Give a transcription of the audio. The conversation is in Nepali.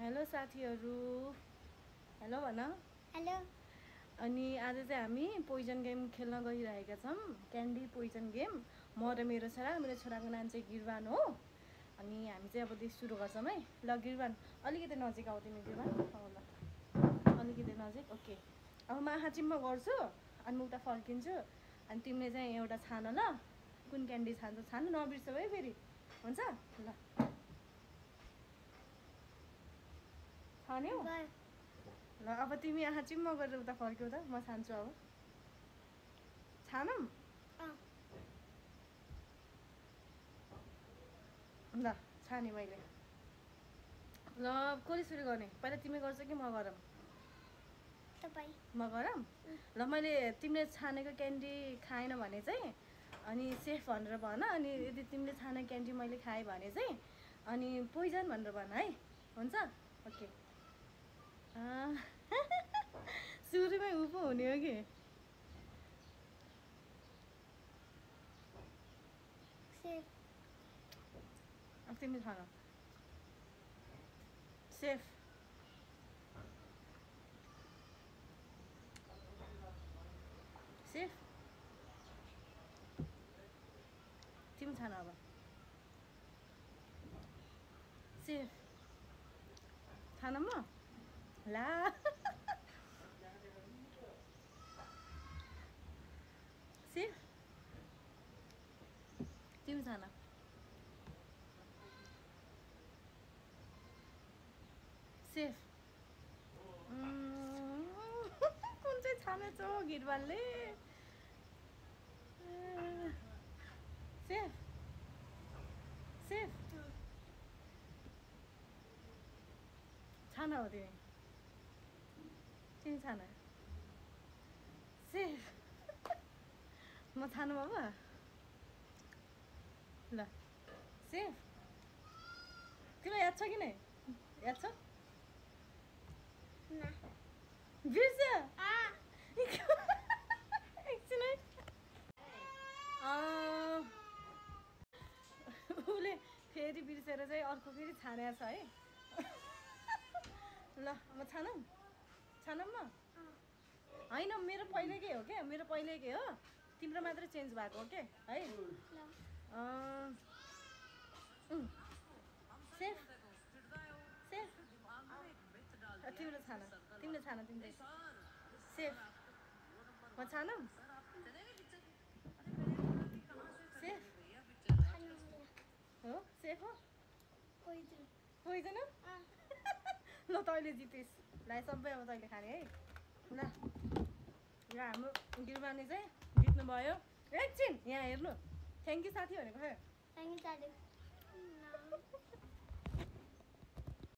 हेलो साथीहरू, हेलो भन। हेलो। अनि आज चाहिँ हामी पोइजन गेम खेल्न गइरहेका छौँ, क्यान्डी पोइजन गेम। म र मेरो छोराको नाम चाहिँ गिरवान हो। अनि हामी चाहिँ अब देश सुरु गर्छौँ है। ल गिरवान, अलिकति नजिक आऊ तिमी गिरवान। ल अलिकति नजिक, ओके। अब म आँखा चिम्म गर्छु अनि म उता फर्किन्छु अनि तिमीले चाहिँ एउटा छान ल, कुन क्यान्डी छान्छौ छान्नु नबिर्सौ है फेरि, हुन्छ? ल छान्यौ? ल अब तिमी आँखा चिम्म गरेर उता फर्क्यौ त, म छान्छु अब। छानौँ? ल छाने मैले। ल कसले सुरु गर्ने? पहिला तिमी गर्छौ कि म गरौँ? तपाईँ। म गरौँ? ल मैले तिमीले छानेको क्यान्डी खाएन भने चाहिँ अनि सेफ भनेर भन, अनि यदि तिमीले छानेको क्यान्डी मैले खाएँ भने चाहिँ अनि पोइजन भनेर भन है, हुन्छ? ओके। सुरुमै उ पो हुने हो कि? अब तिमी छान। सेफ। सेफ। तिमी छान अब। सेफ। छान म? ला सेफ। तिमी छान। सेफ। कुन चाहिँ छानेछ गिरवालले? सेफ। सेफ। छान हो तिमी, तिमी छान। सेफ। म छानु अब? ल सेफ। तिमीलाई याद छ कि नै? याद छ? बिर्स एकछिन है। उसले फेरि बिर्सेर चाहिँ अर्को फेरि छानेको छ है। ल म छानौँ? छानौँ म? होइन मेरो पहिलेकै हो क्या, मेरो पहिलेकै हो, तिम्रो मात्रै चेन्ज भएको हो क्या है। सेफ। सेफ। तिमीले छान, तिमीले छान, तिमीले। सेफ। म छानौँ? सेफ हो? सेफ हो? पोइजन हो? ल तैँले जितिस्। ल सबै अब तैँले खाने है। ल ल हाम्रो गिरवानी चाहिँ जित्नुभयो। एकछिन यहाँ हेर्नु, थ्याङ्क यू साथी भनेको खै? थ्याङ्क यू साथी।